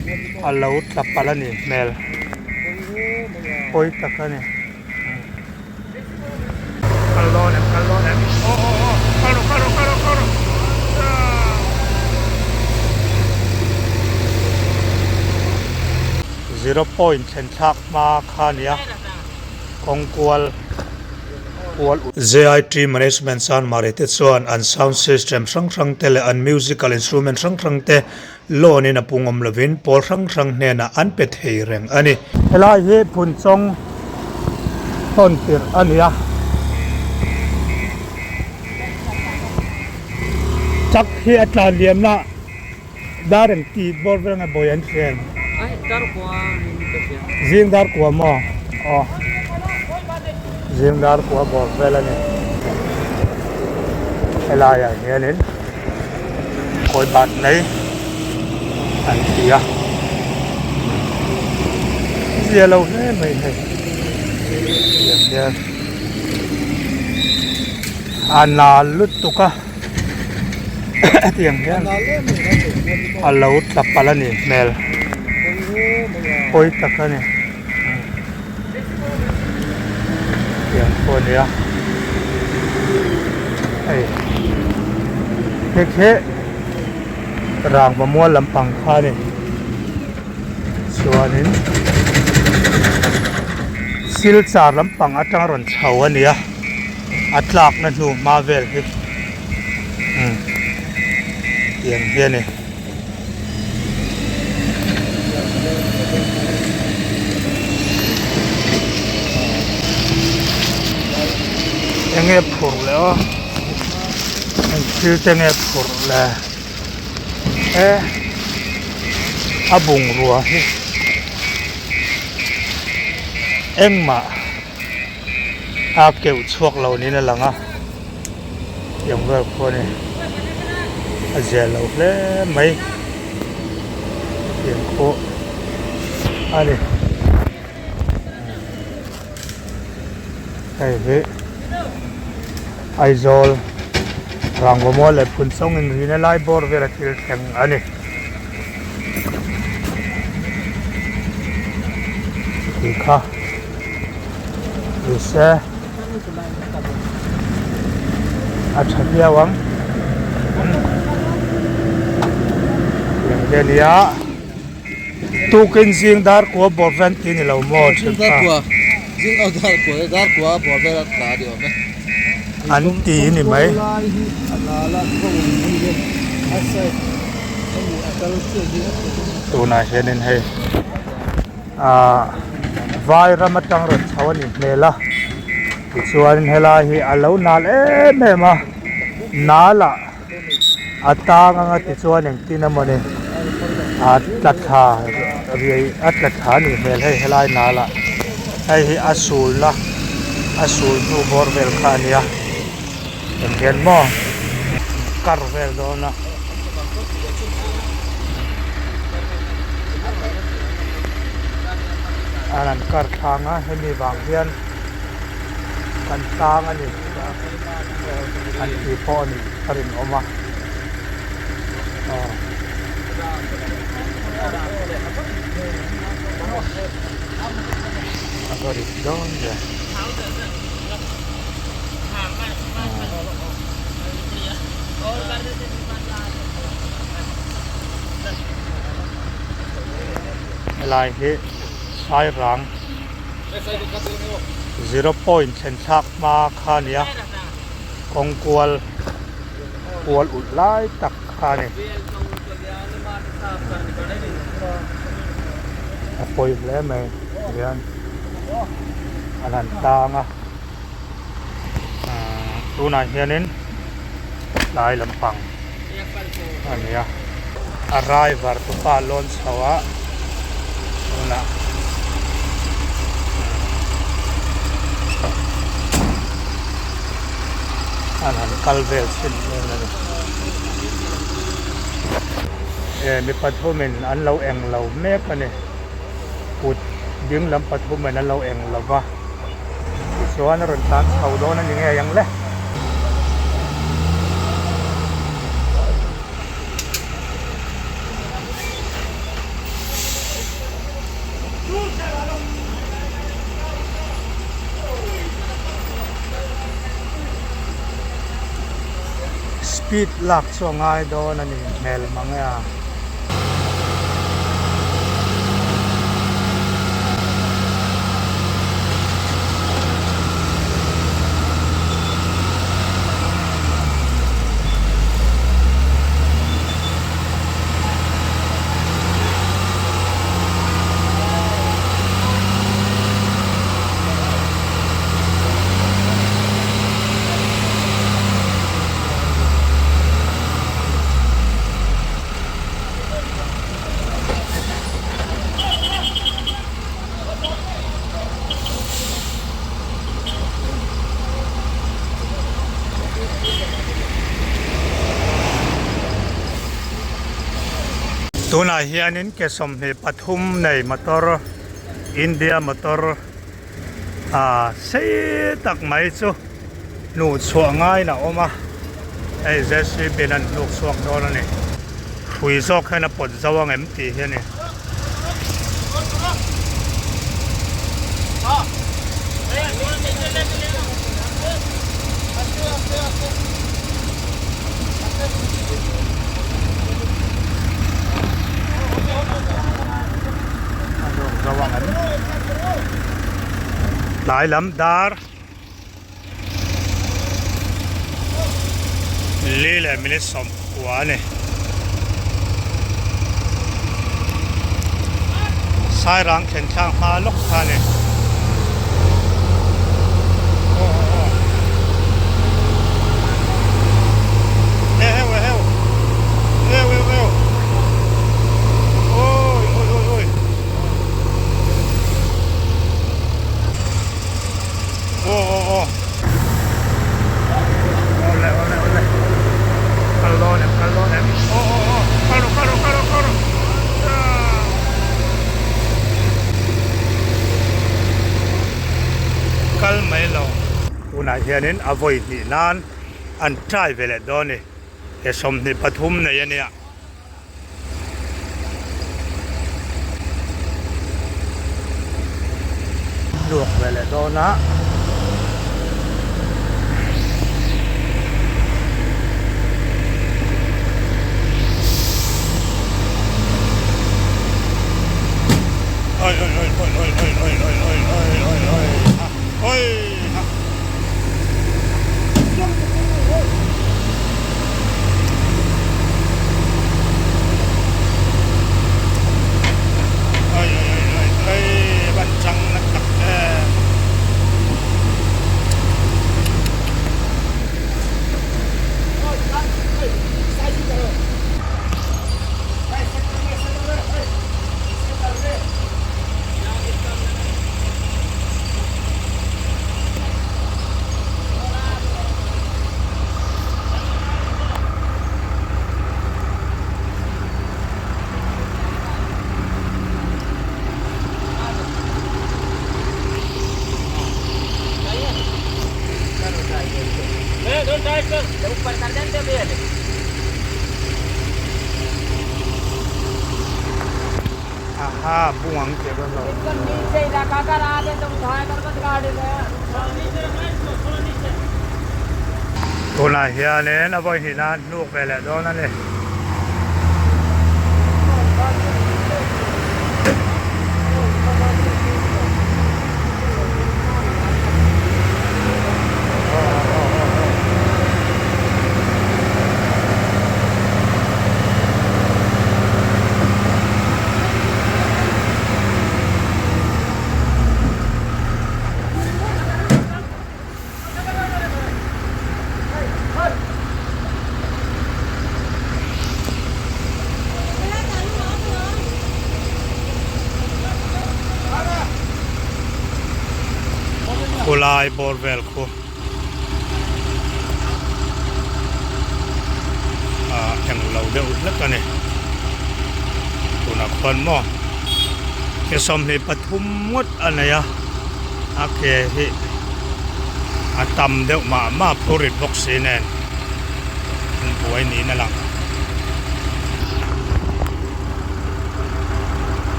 A lo tla palh a nih hmel pawi tak a ni. Kal dawn em kal dawn em aw aw aw kal rawh kal rawh kal rawh kal rawh Zero point thlen thlak hma kha a nia kawng kual kual JIT Management chuan Mari te chuan an sound system hrang hrang te leh an musical instrument hrang hrang te Loan in a pung awm lovin pawl hrang hrang hnenah an pe thei reng a ni. Helai hi Phunchawng hawn tirh a ni a. Truck hi a tlan liamna dar eng tih bawr vel nge bawi an hria em? Zing dar kua maw? Aw. Zing dar kua bawr vel a ni. Helaiah hianin. Kawi bat mai an ti a zia lo hle mai hei tiang hian a nal lutuk a tiang hian a lo tla palh a nih hmel pawi tak a ni tiang pawh a ni a hei hei khi rangva mual lampang kha a ni chuanin silchar lampang atanga rawn chho a ni a a tlakna hnu hma vel hi umm tiang hi a ni. Enge phurh leh aw eng thil te nge phurh le e a bungrua hi engmah a keuh chhuak lo niin a lang a. Tiang vel pawh a ni a zia lo hle mai tiang pawh a ni hei hi Aizawl Rangvamual leh Phunchawng inrina lai bawr vel a thil thleng a ni. Tih kha ni se. A tha viau ang tiang te ania tukin zing dar kua bawr vel tih ni lo maw thin kha an ti ni mai. Tunah hianin hei. Ahh vai ram atang rawn chho a nih hmel a tichuan helai hi a lo nal em em a nal ah a tang anga tichuan engtin emawni a tla thla riai a tla thla a nih hmel hei helai nal ah hei hi a sul na a sul hnu bawr vel kha a nia eng hian maw kar vel dawn a. An an kar thlang a hemi vang hian kan tlang a ni an tih pawh a nih a rinawm a aw. A va rit dawn ve. Helai hi Sairang zero point thlen thlak hma kha a ni a kawng kual kual ulh lai tak kha a ni a pawi hle mai hian an han tang a. Tunah hianin tlai lampang a ni a a driver te pa lawn chho a tunah an han kal vel chhin vel a ni e mi pathumin an lo eng lo mek a ni kut ding lam pathumin an lo eng lo va. Tichuan a rawn tlan chho dawn a ni ngei ang le. Speed lak chu a ngai dawn a ni hmel mang e a. Tunah hianin ke 23 nei motor India motor ah sei tak mai chu hnuh chhuah ngaiin a awm a hei J_C_B in an hnuk chhuak dawn a ni hrui zawk hian a pawt zo ang em tih hi a ni. Tlai lam dar li leh minute 90 a ni. Sairang thlen thlak hma lawk kha a ni. Kal mai lo. Tunah hianin a vawi hnih nan an try ve leh dawn a ni. Ke 23 nei a nia. Luak ve leh dawn a. Oi oi oi oi oi oi oi oi oi oi oi oi ha oi ha. Oi oi oi oi oi ban chang na tak em. Aha bung ang tih dawn lo. Tunah hianin a vawi hnihna an hnuk ve leh dawn a ni. Khulai bawr vel khu ah englo deuh hlek a ni tunah khuan maw ke 23 ngawt a nei a a ke hi a tam deuh mah mah phurit bawk si nen an buai niin a lang.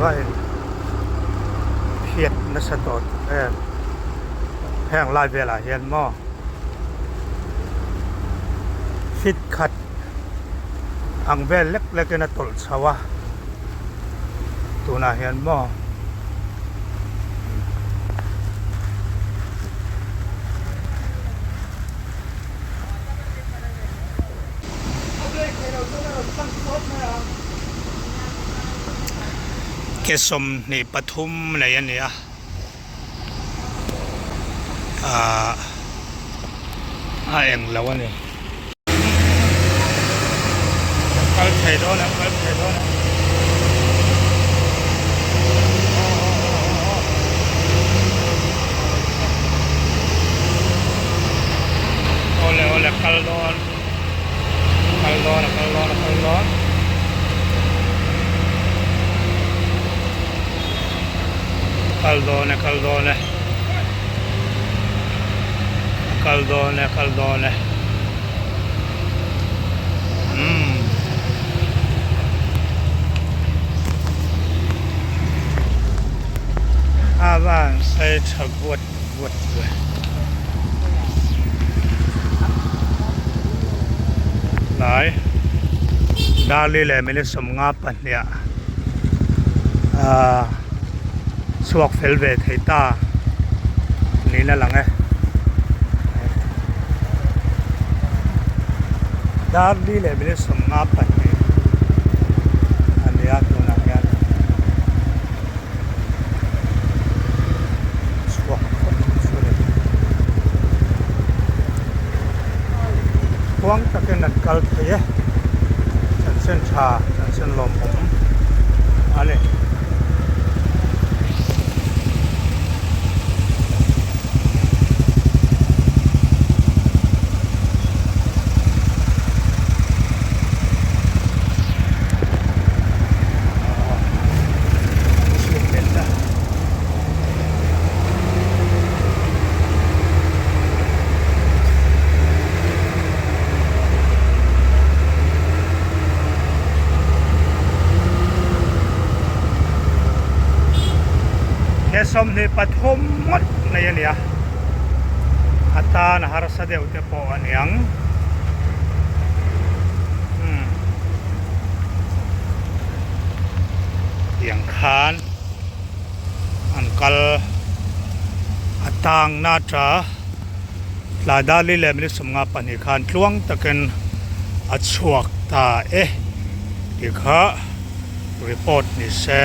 va in phiat nasa tawh tak em heng lai velah hian maw fit khat ang vel lek lek in a tawlh chho a tunah hian maw. Ke 23 nei a ni a ahh a eng lo a ni. Kal thei dawn a kal thei dawn a. Awle awle kal dawn kal dawn a kal dawn a kal dawn. Kal dawn e kal dawn e a kal dawn e kal dawn e umm a van sei tha vuat vuat ve. Tlai Darli leh minute 52 ahh chhuak fel ve thei ta niin a lang e. Darli leh minute 52 a nia tunah hian chhuak phawt chu a ni. Khuang takin an kal thei e. Chanchin tha, chanchin lawmawm a ni. He 23 ngawt mai a ni a, a tan a harsa deuh te pawh a ni ang. Umm tiang khan an kal a tang na ta. Tlai Dali leh minute 52 khan tluang takin a chhuak ta e tih kha report ni se.